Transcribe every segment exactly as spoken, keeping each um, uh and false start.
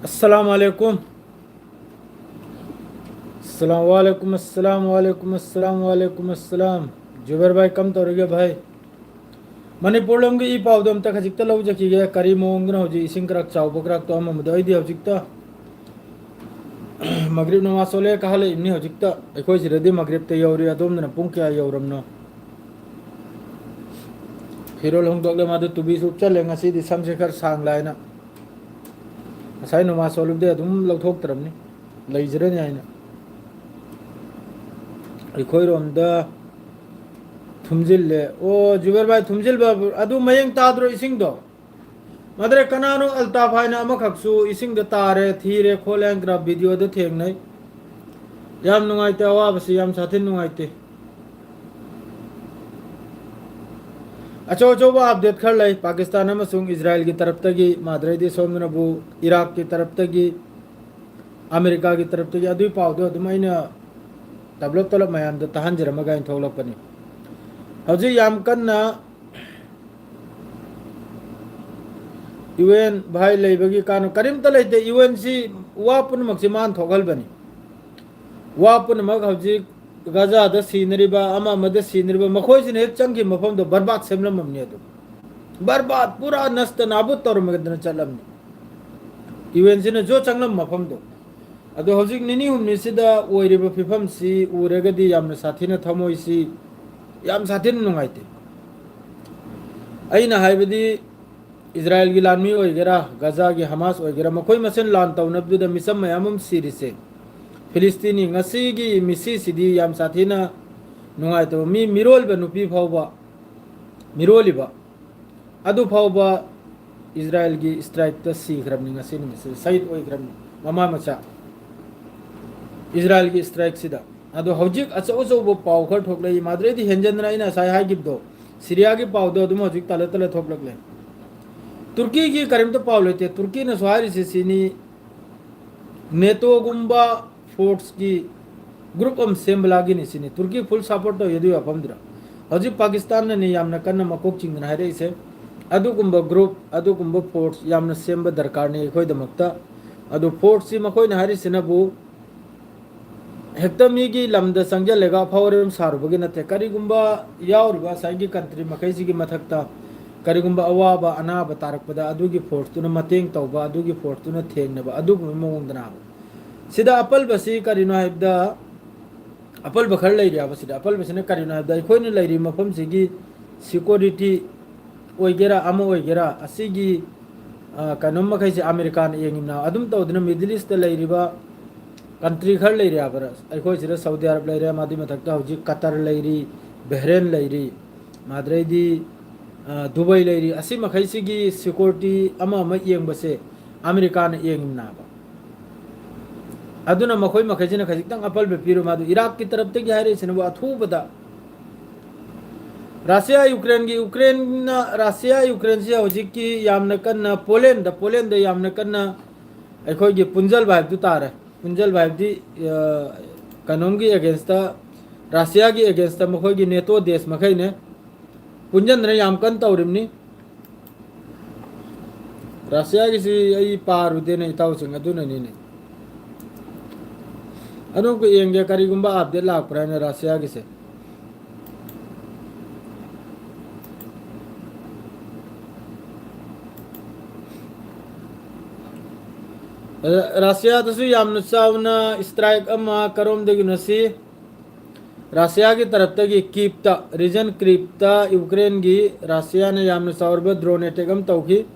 ꯑꯁꯂꯥꯝ ꯑꯂꯩꯀꯨꯝ꯫ ꯑꯁꯂꯥꯝ ꯋꯥꯂꯩꯀꯨꯝ ꯑꯁꯂꯥꯝ ꯋꯥꯂꯩꯀꯨꯝ ꯑꯁꯂꯥꯝ ꯋꯥꯂꯩꯀꯨꯝ ꯑꯁꯂꯥꯝ꯫ ꯖꯨꯕꯦꯔ ꯚꯥꯏ, ꯀꯝ ꯇꯧꯔꯤꯒꯦ ꯚꯥꯏ? ꯃꯅꯤꯄꯨꯔ ꯂꯣꯝꯒꯤ ꯏ ꯄꯥꯎꯗꯣ ꯑꯝꯇ ꯈꯖꯤꯛꯇ ꯂꯧꯖꯈꯤꯒꯦ꯫ ꯀꯔꯤ ꯃꯑꯣꯡꯗꯅꯣ ꯍꯧꯖꯤꯛ ꯏꯁꯤꯡ ꯈꯔ ꯆꯥꯎꯕ ꯈꯔ ꯇꯣꯛꯑꯝꯕꯗꯣ? ꯑꯩꯗꯤ ꯍꯧꯖꯤꯛꯇ ꯃꯒ꯭ꯔꯤꯕ ꯅꯃꯥꯖ ꯁꯣꯜꯂꯦ ꯀꯥꯈꯠꯂꯛꯏꯕꯅꯤ ꯍꯧꯖꯤꯛꯇ꯫ ꯑꯩꯈꯣꯏ ꯁꯤꯗꯗꯤ ꯃꯒ꯭ꯔꯤꯕꯇ ꯌꯧꯔꯤ, ꯑꯗꯣꯝꯗꯅ ꯄꯨꯡ ꯀꯌꯥ ꯌꯧꯔꯝꯅꯣ? ꯐꯤꯔꯣꯜ ꯍꯣꯡꯗꯣꯛꯂꯦ, ꯃꯥꯗꯨ ꯇꯨꯕꯤꯁꯨ ꯎꯞꯆꯜꯂꯦ, ꯉꯁꯤꯗꯤ ꯁꯝꯁꯦ ꯈꯔ ꯁꯥꯡꯂꯦ ꯍꯥꯏꯅ꯫ ꯉꯁꯥꯏ ꯅꯃꯥꯖ ꯁꯣꯜꯂꯨꯕꯗꯩ ꯑꯗꯨꯝ ꯂꯧꯊꯣꯛꯇ꯭ꯔꯕꯅꯤ, ꯂꯩꯖꯔꯅꯤ ꯍꯥꯏꯅ꯫ ꯑꯩꯈꯣꯏꯔꯣꯝꯗ ꯊꯨꯝꯖꯤꯜꯂꯦ꯫ ꯑꯣ, ꯖꯨꯕꯦꯔ ꯚꯥꯏ, ꯊꯨꯝꯖꯤꯜꯕ ꯑꯗꯨ ꯃꯌꯦꯡ ꯇꯥꯗ꯭ꯔꯣ ꯏꯁꯤꯡꯗꯣ? ꯃꯗ꯭ꯔꯦ ꯀꯅꯥꯅꯣ ꯑꯜꯇꯥꯐ ꯍꯥꯏꯅ ꯑꯃꯈꯛꯁꯨ ꯏꯁꯤꯡꯗ ꯇꯥꯔꯦ, ꯊꯤꯔꯦ ꯈꯣꯠꯂꯦ ꯍꯥꯏꯅ ꯈꯔ ꯚꯤꯗꯤꯑꯣꯗ ꯊꯦꯡꯅꯩ꯫ ꯌꯥꯝ ꯅꯨꯡꯉꯥꯏꯇꯦ ꯑꯋꯥꯕꯁꯤ, ꯌꯥꯝ ꯁꯥꯊꯤꯅ ꯅꯨꯡꯉꯥꯏꯇꯦ꯫ ꯑꯆꯧ ꯑꯆꯧꯕ ꯑꯞꯗꯦꯠ ꯈꯔ ꯂꯩ ꯄꯥꯀꯤꯁꯇꯥꯟ ꯑꯃꯁꯨꯡ ꯏꯖꯔꯥꯏꯜꯒꯤ ꯇꯔꯞꯇꯒꯤ, ꯃꯥꯗ꯭ꯔꯩꯗꯤ ꯁꯣꯝꯗꯅꯕꯨ ꯏꯔꯥꯛꯀꯤ ꯇꯔꯞꯇꯒꯤ, ꯑꯃꯦꯔꯤꯀꯥꯒꯤ ꯇꯔꯞꯇꯒꯤ꯫ ꯑꯗꯨꯒꯤ ꯄꯥꯎꯗꯣ ꯑꯗꯨꯝ ꯑꯩꯅ ꯇꯞꯂꯞ ꯇꯞꯂꯞ ꯃꯌꯥꯝꯗ ꯇꯥꯍꯟꯖꯔꯝꯃꯒ ꯑꯩꯅ ꯊꯣꯛꯂꯛꯄꯅꯤ꯫ ꯍꯧꯖꯤꯛ ꯌꯥꯝ ꯀꯟꯅ ꯌꯨ ꯑꯦꯟ ꯚꯥꯏ ꯂꯩꯕꯒꯤ ꯀꯥꯟꯅ ꯀꯔꯤꯝꯇ ꯂꯩꯇꯦ꯫ ꯌꯨ ꯑꯦꯟ ꯁꯤ ꯋꯥ ꯄꯨꯝꯅꯃꯛꯁꯤ ꯃꯥꯅ ꯊꯣꯛꯍꯜꯕꯅꯤ꯫ ꯋꯥ ꯄꯨꯝꯅꯃꯛ ꯍꯧꯖꯤꯛ ꯒꯖꯥꯗ ꯁꯤꯅꯔꯤꯕ, ꯑꯃ ꯑꯃꯗ ꯁꯤꯅꯔꯤꯕ, ꯃꯈꯣꯏꯁꯤꯅ ꯍꯦꯛ ꯆꯪꯈꯤꯕ ꯃꯐꯝꯗꯣ ꯕꯔꯕꯥꯗ ꯁꯦꯝꯂꯝꯃꯕꯅꯤ꯫ ꯑꯗꯨ ꯕꯔꯕꯥꯗ, ꯄꯨꯔꯥ ꯅꯁꯇ ꯅꯥꯕꯨꯠ ꯇꯧꯔꯝꯃꯒꯗꯅ ꯆꯠꯂꯝꯅꯤ꯫ ꯌꯨ ꯑꯦꯟ ꯁꯤꯅ ꯖꯣ ꯆꯪꯂꯝꯕ ꯃꯐꯝꯗꯣ꯫ ꯑꯗꯣ ꯍꯧꯖꯤꯛ ꯅꯤꯅꯤ ꯍꯨꯝꯅꯤꯁꯤꯗ ꯑꯣꯏꯔꯤꯕ ꯐꯤꯕꯝꯁꯤ ꯎꯔꯒꯗꯤ ꯌꯥꯝꯅ ꯁꯥꯊꯤꯅ ꯊꯃꯣꯏꯁꯤ ꯌꯥꯝ ꯁꯥꯊꯤꯅ ꯅꯨꯡꯉꯥꯏꯇꯦ꯫ ꯑꯩꯅ ꯍꯥꯏꯕꯗꯤ ꯏꯖꯔꯥꯏꯜꯒꯤ ꯂꯥꯟꯃꯤ ꯑꯣꯏꯒꯦꯔꯥ, ꯒꯖꯥꯒꯤ ꯍꯃꯥꯁ ꯑꯣꯏꯒꯦꯔꯥ, ꯃꯈꯣꯏ ꯃꯁꯦꯟ ꯂꯥꯟ ꯇꯧꯅꯕꯗꯨꯗ ꯃꯤꯆꯝ ꯃꯌꯥꯝ ꯑꯃ ꯁꯤꯔꯤꯁꯦ꯫ ꯐꯤꯂꯤꯁꯇꯤꯅꯤ ꯉꯁꯤꯒꯤ ꯃꯤꯁꯤꯁꯤꯗꯤ ꯌꯥꯝ ꯁꯥꯊꯤꯅ ꯅꯨꯡꯉꯥꯏꯇꯕ꯫ ꯃꯤ ꯃꯤꯔꯣꯜꯕ ꯅꯨꯄꯤ ꯐꯥꯎꯕ, ꯃꯤꯔꯣꯜꯂꯤꯕ ꯑꯗꯨ ꯐꯥꯎꯕ ꯏꯖꯔꯥꯏꯜꯒꯤ ꯏꯁꯇ꯭ꯔꯥꯏꯛꯇ ꯁꯤꯈ꯭ꯔꯕꯅꯤ ꯉꯁꯤ ꯅꯨꯃꯤꯠꯁꯤꯗ, ꯁꯍꯤꯗ ꯑꯣꯏꯈ꯭ꯔꯕꯅꯤ ꯃꯃꯥ ꯃꯆꯥ ꯏꯖꯔꯥꯏꯜꯒꯤ ꯏꯁꯇ꯭ꯔꯥꯏꯛꯁꯤꯗ꯫ ꯑꯗꯣ ꯍꯧꯖꯤꯛ ꯑꯆꯧ ꯑꯆꯧꯕ ꯄꯥꯎ ꯈꯔ ꯊꯣꯛꯂꯛꯏ, ꯃꯥꯗ꯭ꯔꯩꯗꯤ ꯍꯦꯟꯖꯟꯗꯅ ꯑꯩꯅ ꯉꯁꯥꯏ ꯍꯥꯏꯈꯤꯕꯗꯣ, ꯁꯤꯔꯤꯌꯥꯒꯤ ꯄꯥꯎꯗꯣ ꯑꯗꯨꯝ ꯍꯧꯖꯤꯛ ꯇꯥꯂ ꯇꯥꯂ ꯊꯣꯛꯂꯛꯂꯦ꯫ ꯇꯨꯔꯀꯤꯒꯤ ꯀꯔꯤꯝꯇ ꯄꯥꯎ ꯂꯩꯇꯦ꯫ ꯇꯨꯔꯀꯤꯅꯁꯨ ꯍꯥꯏꯔꯤꯁꯤ ꯁꯤꯅꯤ, ꯅꯦꯇꯣꯒꯨꯝꯕ ꯐꯣꯔꯁꯀꯤ ꯒ꯭ꯔꯨꯞ ꯑꯃ ꯁꯦꯝꯕ ꯂꯥꯛꯈꯤꯅꯤ ꯁꯤꯅꯤ꯫ ꯇꯨꯔꯀꯤ ꯐꯨꯜ ꯁꯄꯣꯔꯠ ꯇꯧꯏ ꯑꯗꯨꯒꯤ ꯋꯥꯐꯝꯗꯨꯗ꯫ ꯍꯧꯖꯤꯛ ꯄꯥꯀꯤꯁꯇꯥꯟꯅꯅꯤ ꯌꯥꯝꯅ ꯀꯟꯅ ꯃꯀꯣꯛ ꯆꯤꯡꯗꯅ ꯍꯥꯏꯔꯛꯏꯁꯦ꯫ ꯑꯗꯨꯒꯨꯝꯕ ꯒ꯭ꯔꯨꯞ, ꯑꯗꯨꯒꯨꯝꯕ ꯐꯣꯔꯁ ꯌꯥꯝꯅ ꯁꯦꯝꯕ ꯗꯔꯀꯥꯔꯅꯤ ꯑꯩꯈꯣꯏꯗꯃꯛꯇ꯫ ꯑꯗꯨ ꯐꯣꯔꯁꯁꯤ ꯃꯈꯣꯏꯅ ꯍꯥꯏꯔꯤꯁꯤꯅꯕꯨ ꯍꯦꯛꯇ ꯃꯤꯒꯤ ꯂꯝꯗ ꯆꯪꯁꯤꯜꯂꯒ ꯑꯐꯥꯎ ꯑꯔꯤꯕ ꯁꯥꯔꯨꯕꯒꯤ ꯅꯠꯇꯦ꯫ ꯀꯔꯤꯒꯨꯝꯕ ꯌꯥꯎꯔꯤꯕ ꯉꯁꯥꯏꯒꯤ ꯀꯟꯇ꯭ꯔꯤ ꯃꯈꯩꯁꯤꯒꯤ ꯃꯊꯛꯇ ꯀꯔꯤꯒꯨꯝꯕ ꯑꯋꯥꯕ ꯑꯅꯥꯕ ꯇꯥꯔꯛꯄꯗ ꯑꯗꯨꯒꯤ ꯐꯣꯔꯁꯇꯨꯅ ꯃꯇꯦꯡ ꯇꯧꯕ, ꯑꯗꯨꯒꯤ ꯐꯣꯔꯁꯇꯨꯅ ꯊꯦꯡꯅꯕ, ꯑꯗꯨꯒꯨꯝꯕ ꯃꯑꯣꯡꯗꯅꯦꯕ꯫ ꯁꯤꯗ ꯑꯄꯜꯕꯁꯤ ꯀꯔꯤꯅꯣ ꯍꯥꯏꯕꯗ, ꯑꯄꯜꯕ ꯈꯔ ꯂꯩꯔꯤꯕ ꯁꯤꯗ꯫ ꯑꯄꯜꯕꯁꯤꯅ ꯀꯔꯤꯅꯣ ꯍꯥꯏꯕꯗ, ꯑꯩꯈꯣꯏꯅ ꯂꯩꯔꯤꯕ ꯃꯐꯝꯁꯤꯒꯤ ꯁꯤꯀ꯭ꯌꯨꯔꯤꯇꯤ ꯑꯣꯏꯒꯦꯔꯥ ꯑꯃ ꯑꯣꯏꯒꯦꯔꯥ, ꯑꯁꯤꯒꯤ, ꯑ, ꯀꯩꯅꯣꯝ ꯃꯈꯩꯁꯦ ꯑꯃꯦꯔꯤꯀꯥꯅ ꯌꯦꯡꯉꯤꯕꯅ꯫ ꯑꯗꯨꯝ ꯇꯧꯗꯅ ꯃꯤꯗꯜ ꯏꯁꯇ ꯂꯩꯔꯤꯕ ꯀꯟꯇ꯭ꯔꯤ ꯈꯔ ꯂꯩꯔꯤꯕ, ꯑꯩꯈꯣꯏ ꯁꯤꯗ ꯁꯥꯎꯗꯤ ꯑꯔꯕ ꯂꯩꯔꯦ, ꯃꯗꯨꯒꯤ ꯃꯊꯛꯇ ꯍꯧꯖꯤꯛ ꯀꯇꯔ ꯂꯩꯔꯤ, ꯕꯍꯔꯦꯟ ꯂꯩꯔꯤ, ꯃꯗꯨꯗꯩꯗꯤ, ꯑ, ꯗꯨꯕꯥꯏ ꯂꯩꯔꯤ꯫ ꯑꯁꯤ ꯃꯈꯩꯁꯤꯒꯤ ꯁꯤꯀ꯭ꯌꯨꯔꯤꯇꯤ ꯑꯃ ꯑꯃ ꯌꯦꯡꯕꯁꯦ ꯑꯃꯦꯔꯤꯀꯥꯅ ꯌꯦꯡꯉꯤꯕꯅꯦꯕ꯫ ꯑꯗꯨꯅ ꯃꯈꯣꯏ ꯃꯈꯩꯁꯤꯅ ꯈꯖꯤꯛꯇꯪ ꯑꯄꯜꯕ ꯄꯤꯔꯨ꯫ ꯃꯥꯗꯨ ꯏꯔꯥꯛꯀꯤ ꯇꯔꯞꯇꯒꯤ ꯍꯥꯏꯔꯤꯁꯤꯅꯕꯨ ꯑꯊꯨꯕꯗ ꯔꯁꯤꯌꯥ ꯌꯨꯀ꯭ꯔꯦꯟꯒꯤ, ꯌꯨꯀ꯭ꯔꯦꯟꯅ, ꯔꯁꯤꯌꯥ ꯌꯨꯀ꯭ꯔꯦꯟꯁꯤ ꯍꯧꯖꯤꯛꯀꯤ ꯌꯥꯝꯅ ꯀꯟꯅ ꯄꯣꯂꯦꯟꯗ, ꯄꯣꯂꯦꯟꯗ ꯌꯥꯝꯅ ꯀꯟꯅ ꯑꯩꯈꯣꯏꯒꯤ ꯄꯨꯟꯖꯜꯕ ꯍꯥꯏꯕꯗꯨ ꯇꯥꯔꯦ꯫ ꯄꯨꯟꯖꯜꯕ ꯍꯥꯏꯕꯗꯤ, ꯑ, ꯀꯩꯅꯣꯝꯒꯤ ꯑꯦꯒꯦꯟꯁꯇ, ꯔꯁꯤꯌꯥꯒꯤ ꯑꯦꯒꯦꯟꯁꯇ ꯃꯈꯣꯏꯒꯤ ꯅꯦꯇꯣ ꯗꯦꯁ ꯃꯈꯩꯅꯦ ꯄꯨꯟꯖꯟꯗꯅ ꯌꯥꯝ ꯀꯟꯅ ꯇꯧꯔꯤꯕꯅꯤ꯫ ꯔꯁꯤꯌꯥꯒꯤꯁꯤ ꯑꯩ ꯄꯥꯔꯨꯗꯦꯅꯦ ꯏꯇꯥꯎꯁꯤꯡ, ꯑꯗꯨꯅꯅꯤꯅꯦ꯫ ꯑꯗꯨꯝ ꯌꯦꯡꯒꯦ ꯀꯔꯤꯒꯨꯝꯕ ꯑꯞꯗꯦꯠ ꯂꯥꯛꯄ꯭ꯔꯥ ꯍꯥꯏꯅ ꯔꯁꯤꯌꯥꯒꯤꯁꯦ꯫ ꯔ-, ꯔꯁꯤꯌꯥꯗꯁꯨ ꯌꯥꯝꯅ ꯆꯥꯎꯅ ꯏꯁꯇ꯭ꯔꯥꯏꯛ ꯑꯃ ꯀꯔꯣꯝꯗꯒꯤꯅꯣ ꯁꯤ ꯔꯁꯤꯌꯥꯒꯤ ꯇꯔꯞꯇꯒꯤ ꯀꯤꯞꯇ, ꯔꯤꯖꯟ ꯀ꯭ꯔꯤꯞꯇ ꯌꯨꯀ꯭ꯔꯦꯟꯒꯤ ꯔꯁꯤꯌꯥꯅ ꯌꯥꯝꯅ ꯆꯥꯎꯔꯕ ꯗ꯭ꯔꯣꯟ ꯑꯦꯇꯦꯛ ꯑꯃ ꯇꯧꯈꯤ꯫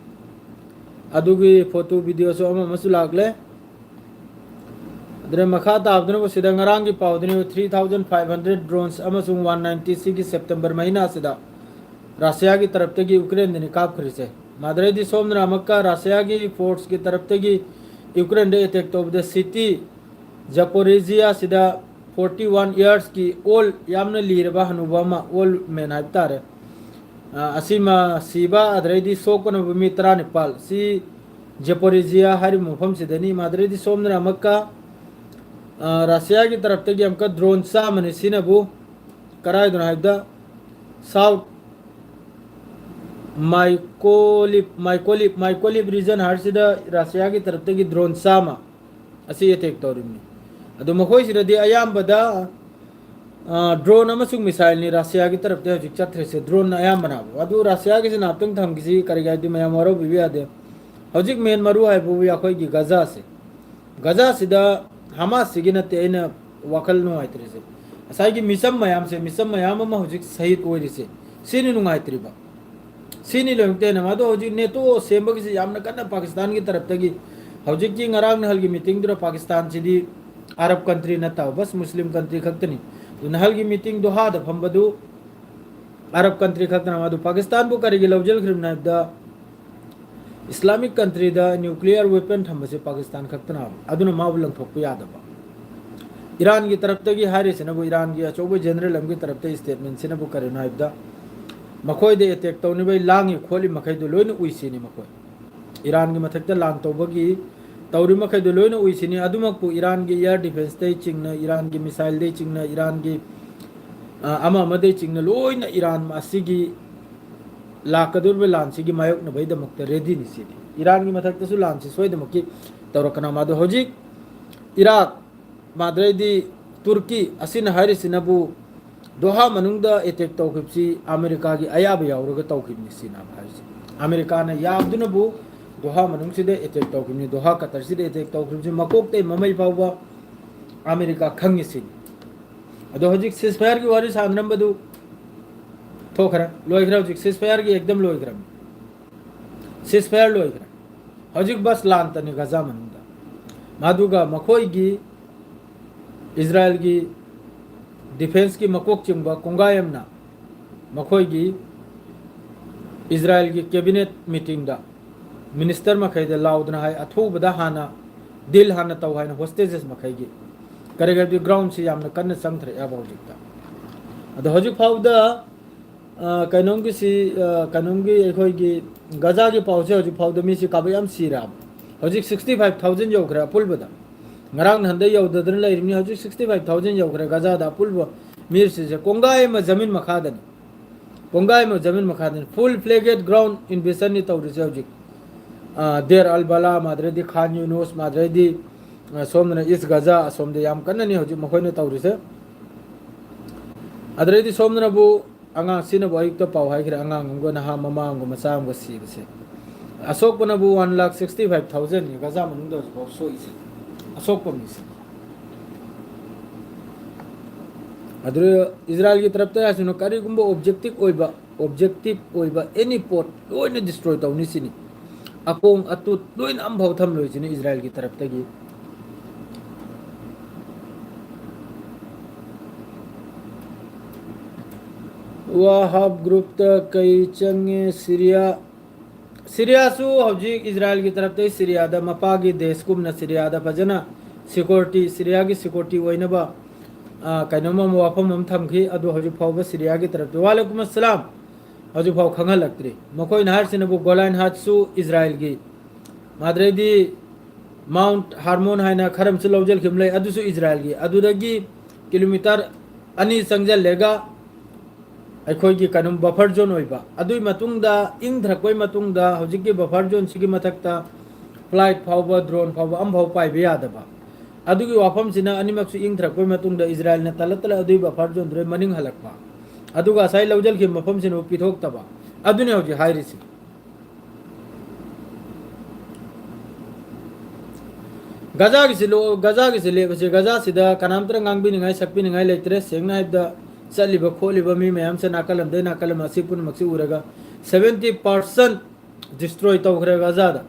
ꯑꯗꯨꯒꯤ ꯐꯣꯇꯣ ꯚꯤꯗꯤꯑꯣꯁꯨ ꯑꯃ ꯑꯃꯁꯨ ꯂꯥꯛꯂꯦ꯫ ꯑꯗꯨꯅ ꯃꯈꯥ ꯇꯥꯕꯗꯅ ꯁꯤꯗ ꯉꯔꯥꯡꯒꯤ ꯄꯥꯎꯗꯅꯤ, three thousand five hundred drones ꯑꯃꯁꯨꯡ one ninety ꯁꯤꯒꯤ ꯁꯦꯞꯇꯦꯝꯕꯔ ꯃꯍꯤꯅꯥ ꯑꯁꯤꯗ ꯔꯁꯤꯌꯥꯒꯤ ꯇꯔꯞꯇꯒꯤ ꯌꯨꯀ꯭ꯔꯦꯟꯗꯅꯤ ꯀꯥꯞꯈ꯭ꯔꯤꯁꯦ꯫ ꯃꯗꯨꯗꯩꯗꯤ ꯁꯣꯝꯗꯅ ꯑꯃꯨꯛꯀ ꯔꯁꯤꯌꯥꯒꯤ ꯐꯣꯔꯁꯀꯤ ꯇꯔꯞꯇꯒꯤ ꯌꯨꯀ꯭ꯔꯦꯟꯗ ꯑꯦꯇꯦꯛ ꯇꯧꯕꯗ ꯁꯤꯇꯤ ꯖꯄꯣꯔꯤꯖꯤꯌꯥꯁꯤꯗ forty one yearsꯀꯤ ꯑꯣꯜ, ꯌꯥꯝꯅ ꯂꯤꯔꯕ ꯍꯅꯨꯕ ꯑꯃ, ꯑꯣꯜ ꯃꯦꯟ ꯍꯥꯏꯕ ꯇꯥꯔꯦ, ꯑ, ꯑꯁꯤꯃ ꯁꯤꯕ, ꯑꯗꯨꯗꯩꯗꯤ ꯁꯣꯛꯄꯅꯕꯨ ꯃꯤ ꯇꯔꯥꯅꯤꯄꯥꯜ꯫ ꯁꯤ ꯖꯦꯄꯣꯔꯤꯖꯤꯌꯥ ꯍꯥꯏꯔꯤꯕ ꯃꯐꯝꯁꯤꯗꯅꯤ꯫ ꯃꯗꯨꯗꯩꯗꯤ ꯁꯣꯝꯗꯅ ꯑꯃꯨꯛꯀ, ꯑ, ꯔꯁꯤꯌꯥꯒꯤ ꯇꯔꯞꯇꯒꯤ ꯑꯃꯨꯛꯀ ꯗ꯭ꯔꯣꯟ ꯆꯥꯝꯃꯅꯤ꯫ ꯁꯤꯅꯕꯨ ꯀꯔꯥꯏꯗꯅꯣ ꯍꯥꯏꯕꯗ ꯁꯥꯎꯠ ꯃꯥꯏꯀꯣꯂꯤꯞ ꯃꯥꯏꯀꯣꯂꯤꯞ ꯃꯥꯏꯀꯣꯂꯤꯞ ꯔꯤꯖꯟ ꯍꯥꯏꯔꯤꯁꯤꯗ ꯔꯁꯤꯌꯥꯒꯤ ꯇꯔꯞꯇꯒꯤ ꯗ꯭ꯔꯣꯟ ꯆꯥꯝꯃ ꯑꯁꯤ ꯑꯦꯇꯦꯛ ꯇꯧꯔꯤꯕꯅꯤ꯫ ꯑꯗꯨ ꯃꯈꯣꯏꯁꯤꯗꯗꯤ ꯑꯌꯥꯝꯕꯗ ꯗ꯭ꯔꯣꯟ ꯑꯃꯁꯨꯡ ꯃꯤꯁꯥꯏꯜꯅꯤ ꯔꯁꯤꯌꯥꯒꯤ ꯇꯔꯞꯇ ꯍꯧꯖꯤꯛ ꯆꯠꯊ꯭ꯔꯤꯁꯦ꯫ ꯗ꯭ꯔꯣꯟ ꯑꯌꯥꯝꯕꯅ꯫ ꯑꯗꯨ ꯔꯁꯤꯌꯥꯒꯤꯁꯤ ꯉꯥꯛꯇꯪ ꯊꯝꯈꯤꯁꯤ, ꯀꯔꯤꯒꯤ ꯍꯥꯏꯗꯤ ꯃꯌꯥꯝ ꯋꯥꯔꯧꯕꯤꯕ ꯌꯥꯗꯦ꯫ ꯍꯧꯖꯤꯛ ꯃꯦꯟ ꯃꯔꯨ ꯍꯥꯏꯕꯕꯨ ꯑꯩꯈꯣꯏꯒꯤ ꯒꯖꯥꯁꯦ꯫ ꯒꯖꯥꯁꯤꯗ ꯍꯃꯥꯁꯁꯤꯒꯤ ꯅꯠꯇꯦ ꯑꯩꯅ ꯋꯥꯈꯜ ꯅꯨꯡꯉꯥꯏꯇ꯭ꯔꯤꯁꯦ, ꯉꯁꯥꯏꯒꯤ ꯃꯤꯆꯝ ꯃꯌꯥꯝꯁꯦ, ꯃꯤꯆꯝ ꯃꯌꯥꯝ ꯑꯃ ꯍꯧꯖꯤꯛ ꯁꯍꯤꯗ ꯑꯣꯏꯔꯤꯁꯦ, ꯁꯤꯅꯤ ꯅꯨꯡꯉꯥꯏꯇ꯭ꯔꯤꯕ꯫ ꯁꯤꯅꯤ ꯂꯣꯏꯅꯃꯛꯇ ꯍꯦꯟꯅ꯫ ꯑꯗꯣ ꯍꯧꯖꯤꯛ ꯅꯦꯇꯣ ꯁꯦꯝꯕꯒꯤꯁꯤ ꯌꯥꯝꯅ ꯀꯟꯅ ꯄꯥꯀꯤꯁꯇꯥꯟꯒꯤ ꯇꯔꯞꯇꯒꯤ ꯍꯧꯖꯤꯛꯀꯤ ꯉꯔꯥꯡ ꯅꯍꯥꯜꯒꯤ ꯃꯤꯇꯤꯡꯗꯨꯗ ꯄꯥꯀꯤꯁꯇꯥꯟꯁꯤꯗꯤ ꯑꯔꯕ ꯀꯟꯇ꯭ꯔꯤ ꯅꯠꯇꯕ, ꯕꯁ ꯃꯨꯁꯂꯤꯝ ꯀꯟꯇ꯭ꯔꯤ ꯈꯛꯇꯅꯤ꯫ ꯑꯗꯨ ꯅꯍꯥꯜꯒꯤ ꯃꯤꯇꯤꯡ ꯗꯣꯍꯥꯗ ꯐꯝꯕꯗꯨ ꯑꯔꯕ ꯀꯟꯇ꯭ꯔꯤ ꯈꯛꯇꯅ꯫ ꯑꯗꯨ ꯄꯥꯀꯤꯁꯇꯥꯟꯕꯨ ꯀꯔꯤꯒꯤ ꯂꯧꯁꯤꯟꯈ꯭ꯔꯤꯕꯅꯣ ꯍꯥꯏꯕꯗ, ꯏꯁꯂꯥꯃꯤꯛ ꯀꯟꯇ꯭ꯔꯤꯗ ꯅ꯭ꯌꯨꯀ꯭ꯂꯤꯌꯔ ꯋꯦꯄꯟ ꯊꯝꯕꯁꯦ ꯄꯥꯀꯤꯁꯇꯥꯟ ꯈꯛꯇꯅ꯫ ꯑꯗꯨꯅ ꯃꯥꯕꯨ ꯂꯪꯊꯣꯛꯄ ꯌꯥꯗꯕ꯫ ꯏꯔꯥꯟꯒꯤ ꯇꯔꯞꯇꯒꯤ ꯍꯥꯏꯔꯤꯁꯤꯅꯕꯨ, ꯏꯔꯥꯟꯒꯤ ꯑꯆꯧꯕ ꯖꯦꯅꯔꯦꯜ ꯑꯃꯒꯤ ꯇꯔꯞꯇ ꯁ꯭ꯇꯦꯠꯃꯦꯟꯁꯤꯅꯕꯨ ꯀꯔꯤꯅꯣ ꯍꯥꯏꯕꯗ, ꯃꯈꯣꯏꯗ ꯑꯦꯇꯦꯛ ꯇꯧꯅꯕꯩ ꯂꯥꯡꯉꯤ ꯈꯣꯠꯂꯤ ꯃꯈꯩꯗꯣ ꯂꯣꯏꯅ ꯎꯏꯁꯤꯅꯤ ꯃꯈꯣꯏ꯫ ꯏꯔꯥꯟꯒꯤ ꯃꯊꯛꯇ ꯂꯥꯟ ꯇꯧꯕꯒꯤ ꯇꯧꯔꯤ ꯃꯈꯩꯗꯣ ꯂꯣꯏꯅ ꯎꯏꯁꯤꯅꯤ꯫ ꯑꯗꯨꯃꯛꯄꯨ ꯏꯔꯥꯟꯒꯤ ꯏꯌꯥꯔ ꯗꯤꯐꯦꯟꯁꯇꯩ ꯆꯤꯡꯅ, ꯏꯔꯥꯟꯒꯤ ꯃꯤꯁꯥꯏꯜꯗꯩ ꯆꯤꯡꯅ, ꯏꯔꯥꯟꯒꯤ, ꯑ, ꯑꯃ ꯑꯃꯗꯩ ꯆꯤꯡꯅ ꯂꯣꯏꯅ ꯏꯔꯥꯟ ꯑꯁꯤꯒꯤ ꯂꯥꯛꯀꯗꯧꯔꯤꯕ ꯂꯥꯟꯁꯤꯒꯤ ꯃꯥꯌꯣꯛꯅꯕꯒꯤꯗꯃꯛꯇ ꯔꯦꯗꯤꯅꯤ ꯁꯤꯗꯤ꯫ ꯏꯔꯥꯟꯒꯤ ꯃꯊꯛꯇꯁꯨ ꯂꯥꯟꯁꯤ ꯁꯣꯏꯗꯅꯃꯛꯀꯤ ꯇꯧꯔꯛꯀꯅꯤ꯫ ꯃꯗꯨ ꯍꯧꯖꯤꯛ ꯏꯔꯥꯛ, ꯃꯥꯗ꯭ꯔꯩꯗꯤ ꯇꯨꯔꯀꯤ ꯑꯁꯤꯅ ꯍꯥꯏꯔꯤꯁꯤꯅꯕꯨ ꯗꯣꯍꯥ ꯃꯅꯨꯡꯗ ꯑꯦꯇꯦꯛ ꯇꯧꯈꯤꯕꯁꯤ ꯑꯃꯦꯔꯤꯀꯥꯒꯤ ꯑꯌꯥꯕ ꯌꯥꯎꯔꯒ ꯇꯧꯈꯤꯕꯅꯤ ꯁꯤꯅ ꯍꯥꯏꯔꯤꯁꯤ꯫ ꯑꯃꯦꯔꯤꯀꯥꯅ ꯌꯥꯕꯗꯨꯅꯕꯨ ꯗꯣꯍꯥ ꯃꯅꯨꯡꯁꯤꯗ ꯑꯦꯇꯦꯛ ꯇꯧꯈꯤꯕꯅꯤ꯫ ꯗꯣꯍꯥ ꯀꯇꯔꯁꯤꯗ ꯑꯦꯇꯦꯛ ꯇꯧꯈꯤꯕꯁꯤ ꯃꯀꯣꯛꯇꯩ ꯃꯃꯩ ꯐꯥꯎꯕ ꯑꯃꯦꯔꯤꯀꯥ ꯈꯪꯉꯤ ꯁꯤꯅꯤ꯫ ꯑꯗꯣ ꯍꯧꯖꯤꯛ ꯁꯤꯁꯐꯥꯌꯔꯒꯤ ꯋꯥꯔꯤ ꯁꯥꯟꯅꯔꯝꯕꯗꯨ ꯊꯣꯛꯈ꯭ꯔꯦ, ꯂꯣꯏꯈ꯭ꯔꯦ꯫ ꯍꯧꯖꯤꯛ ꯁꯤꯁꯐꯥꯌꯔꯒꯤ ꯑꯦꯛꯗꯝ ꯂꯣꯏꯈ꯭ꯔꯦ꯫ ꯁꯤꯁꯐꯥꯌꯔ ꯂꯣꯏꯈ꯭ꯔꯦ꯫ ꯍꯧꯖꯤꯛ ꯕꯁ ꯂꯥꯟꯇꯅꯤ ꯒꯖꯥ ꯃꯅꯨꯡꯗ꯫ ꯃꯗꯨꯒ ꯃꯈꯣꯏꯒꯤ ꯏꯖꯔꯥꯌꯦꯜꯒꯤ ꯗꯤꯐꯦꯟꯁꯀꯤ ꯃꯀꯣꯛ ꯆꯤꯡꯕ ꯀꯣꯡꯒꯥꯏ ꯑꯃꯅ ꯃꯈꯣꯏꯒꯤ ꯏꯖꯔꯥꯌꯦꯜꯒꯤ ꯀꯦꯕꯤꯅꯦꯠ ꯃꯤꯇꯤꯡꯗ ꯃꯤꯅꯤꯁꯇꯔ ꯃꯈꯩꯗ ꯂꯥꯎꯗꯅ ꯍꯥꯏ, "ꯑꯊꯨꯕꯗ ꯍꯥꯟꯅ ꯗꯤꯜ ꯍꯥꯟꯅ ꯇꯧ" ꯍꯥꯏꯅ ꯍꯣꯁꯇꯦꯖꯦꯁ ꯃꯈꯩꯒꯤ꯫ ꯀꯔꯤꯒꯤꯅꯣ ꯍꯥꯏꯕꯗꯤ ꯒ꯭ꯔꯥꯎꯟꯁꯤ ꯌꯥꯝꯅ ꯀꯟꯅ ꯆꯪꯊꯔꯛꯑꯦꯕ ꯍꯧꯖꯤꯛꯇ꯫ ꯑꯗꯣ ꯍꯧꯖꯤꯛ ꯐꯥꯎꯗ, ꯑ, ꯀꯩꯅꯣꯝꯒꯤꯁꯤ, ꯑ, ꯀꯩꯅꯣꯝꯒꯤ ꯑꯩꯈꯣꯏꯒꯤ ꯒꯖꯥꯒꯤ ꯄꯥꯎꯁꯦ ꯍꯧꯖꯤꯛ ꯐꯥꯎꯗ ꯃꯤꯁꯤ ꯀꯥꯕ ꯌꯥꯝ ꯁꯤꯔꯦꯕ꯫ ꯍꯧꯖꯤꯛ ꯁꯤꯛꯁꯇꯤ ꯐꯥꯏꯚ ꯊꯥꯎꯖꯟ ꯌꯧꯈ꯭ꯔꯦ ꯑꯄꯨꯟꯕꯗ꯫ ꯉꯔꯥꯡ ꯅꯍꯥꯟꯗꯩ ꯌꯧꯗꯗꯅ ꯂꯩꯔꯤꯕꯅꯤ, ꯍꯧꯖꯤꯛ ꯁꯤꯛꯁꯇꯤ ꯐꯥꯏꯚ ꯊꯥꯎꯖꯟ ꯌꯧꯈ꯭ꯔꯦ ꯒꯖꯥꯗ ꯑꯄꯨꯟꯕ ꯃꯤꯁꯤꯡꯁꯦ꯫ ꯀꯣꯡꯒꯥꯏ ꯑꯃ ꯖꯃꯤꯟ ꯃꯈꯥꯗꯅꯤ꯫ ꯄꯨꯡꯒꯥꯏ ꯑꯃ ꯖꯃꯤꯟ ꯃꯈꯥꯗꯅꯤ꯫ Full fledged ground invasion ꯅꯤ ꯇꯧꯔꯤꯁꯦ ꯍꯧꯖꯤꯛ꯫ ꯑ, ꯗꯦꯔ ꯑꯜ ꯕꯂꯥ, ꯃꯥꯗ꯭ꯔꯩꯗꯤ ꯈꯥꯟ ꯌꯨꯅꯨꯁ, ꯃꯥꯗ꯭ꯔꯩꯗꯤ, ꯑ, ꯁꯣꯝꯗꯅ ꯏꯁ ꯒꯖꯥ, ꯑꯁꯣꯝꯗ ꯌꯥꯝ ꯀꯟꯅꯅꯤ ꯍꯧꯖꯤꯛ ꯃꯈꯣꯏꯅ ꯇꯧꯔꯤꯁꯦ꯫ ꯑꯗꯨꯗꯩꯗꯤ ꯁꯣꯝꯗꯅꯕꯨ ꯑꯉꯥꯡ ꯁꯤꯅꯕꯨ ꯑꯌꯨꯛꯇ ꯄꯥꯎ ꯍꯥꯏꯈ꯭ꯔꯦ, ꯑꯉꯥꯡ ꯑꯃꯒ ꯅꯍꯥ ꯃꯃꯥ ꯑꯃꯒ ꯃꯆꯥ ꯑꯃꯒ ꯁꯤꯕꯁꯦ꯫ ꯑꯁꯣꯛꯄꯅꯕꯨ one lakh sixty five thousand ꯅꯤ ꯒꯖꯥ ꯃꯅꯨꯡꯗ ꯍꯧꯖꯤꯛꯐꯥꯎ ꯁꯣꯛꯏꯁꯦ, ꯑꯁꯣꯛꯄ ꯃꯤꯁꯦ꯫ ꯑꯗꯨ ꯏꯖꯔꯥꯏꯜꯒꯤ ꯇꯔꯞꯇ ꯍꯥꯏꯁꯤꯅ ꯀꯔꯤꯒꯨꯝꯕ objective ꯑꯣꯏꯕ, objective ꯑꯣꯏꯕ any ꯄꯣꯠ ꯂꯣꯏꯅ destroy ꯇꯧꯅꯤ ꯁꯤꯅꯤ꯫ ꯑꯀꯣꯡ ꯑꯇꯨꯠ ꯂꯣꯏꯅ ꯑꯝꯐꯥꯎ ꯊꯝꯂꯣꯏ ꯁꯤꯅꯤ ꯏꯖꯔꯥꯏꯜꯒꯤ ꯇꯔꯞꯇꯒꯤ꯫ ꯋꯥꯍꯥꯕ group ꯇ ꯀꯩ ꯆꯪꯉꯦ? ꯁꯤꯔꯤꯌꯥ, ꯁꯤꯔꯤꯌꯥꯁꯨ ꯍꯧꯖꯤꯛ ꯏꯖꯔꯥꯏꯜꯒꯤ ꯇꯔꯞꯇꯒꯤ ꯁꯤꯔꯤꯌꯥꯗ ꯃꯄꯥꯒꯤ ꯗꯦꯁꯀꯨꯝꯅ ꯁꯤꯔꯤꯌꯥꯗ ꯐꯖꯅ security, ꯁꯤꯔꯤꯌꯥꯒꯤ security ꯑꯣꯏꯅꯕ, ꯑ, ꯀꯩꯅꯣꯝꯃ ꯋꯥꯐꯝ ꯑꯃ ꯊꯝꯈꯤ꯫ ꯑꯗꯨ ꯍꯧꯖꯤꯛ ꯐꯥꯎꯕ ꯁꯤꯔꯤꯌꯥꯒꯤ ꯇꯔꯞꯇ꯫ ꯋꯥꯂꯦꯀꯨꯝ ꯑꯁꯂꯥꯝ꯫ ꯍꯧꯖꯤꯛ ꯐꯥꯎ ꯈꯪꯍꯜꯂꯛꯇ꯭ꯔꯤ꯫ ꯃꯈꯣꯏꯅ ꯍꯥꯏꯔꯤꯁꯤꯅꯕꯨ ꯒꯣꯂꯥꯟ ꯍꯥꯠꯁꯨ ꯏꯖꯔꯥꯏꯜꯒꯤ, ꯃꯥꯗ꯭ꯔꯩꯗꯤ ꯃꯥꯎꯟꯠ ꯍꯥꯔꯃꯣꯟ ꯍꯥꯏꯅ ꯈꯔ ꯑꯃꯁꯨ ꯂꯧꯁꯤꯟꯈꯤꯕ ꯂꯩ, ꯑꯗꯨꯁꯨ ꯏꯖꯔꯥꯏꯜꯒꯤ꯫ ꯑꯗꯨꯗꯒꯤ ꯀꯤꯂꯣꯃꯤꯇꯔ ꯑꯅꯤ ꯆꯪꯁꯤꯜꯂꯒ ꯑꯩꯈꯣꯏꯒꯤ ꯀꯩꯅꯣ buffer zone ꯑꯣꯏꯕ꯫ ꯑꯗꯨꯒꯤ ꯃꯇꯨꯡꯗ ꯏꯪꯊꯔꯛꯄꯒꯤ ꯃꯇꯨꯡꯗ ꯍꯧꯖꯤꯛꯀꯤ buffer zone ꯁꯤꯒꯤ ꯃꯊꯛꯇ flight ꯐꯥꯎꯕ, drone ꯐꯥꯎꯕ ꯑꯃꯐꯥꯎ ꯄꯥꯏꯕ ꯌꯥꯗꯕ꯫ ꯑꯗꯨꯒꯤ ꯋꯥꯐꯝꯁꯤꯅ ꯑꯅꯤꯃꯛꯁꯨ ꯏꯪꯊꯔꯛꯄꯒꯤ ꯃꯇꯨꯡꯗ ꯏꯖꯔꯥꯏꯜꯅ ꯇꯂ ꯇꯂ ꯑꯗꯨꯒꯤ buffer zone ꯗꯨꯗꯩ ꯃꯅꯤꯡ ꯍꯜꯂꯛꯄ꯫ ꯑꯗꯨꯒ ꯉꯁꯥꯏ ꯂꯧꯁꯤꯟꯈꯤꯕ ꯃꯐꯝꯁꯤꯅꯕꯨ ꯄꯤꯊꯣꯛꯇꯕ꯫ ꯑꯗꯨꯅꯤ ꯍꯧꯖꯤꯛ ꯍꯥꯏꯔꯤꯁꯤ꯫ ꯒꯖꯥꯒꯤꯁꯤ ꯂꯣ-, ꯒꯖꯥꯒꯤꯁꯤ ꯂꯦꯞꯄꯁꯤ꯫ ꯒꯖꯥꯁꯤꯗ ꯀꯅꯥꯝꯇꯅ ꯉꯥꯡꯕꯤꯅꯤꯡꯉꯥꯏ, ꯁꯛꯄꯤꯅꯤꯡꯉꯥꯏ ꯂꯩꯇ꯭ꯔꯦ꯫ ꯁꯦꯡꯅ ꯍꯥꯏꯕꯗ, ꯆꯠꯂꯤꯕ ꯈꯣꯠꯂꯤꯕ ꯃꯤ ꯃꯌꯥꯝꯁꯦ ꯅꯥꯀꯜ ꯑꯃꯗꯩ ꯅꯥꯀꯜ ꯑꯃ, ꯑꯁꯤ ꯄꯨꯝꯅꯃꯛꯁꯤ ꯎꯔꯒ seventy percent destroy ꯇꯧꯈ꯭ꯔꯦ ꯒꯖꯥꯗ꯫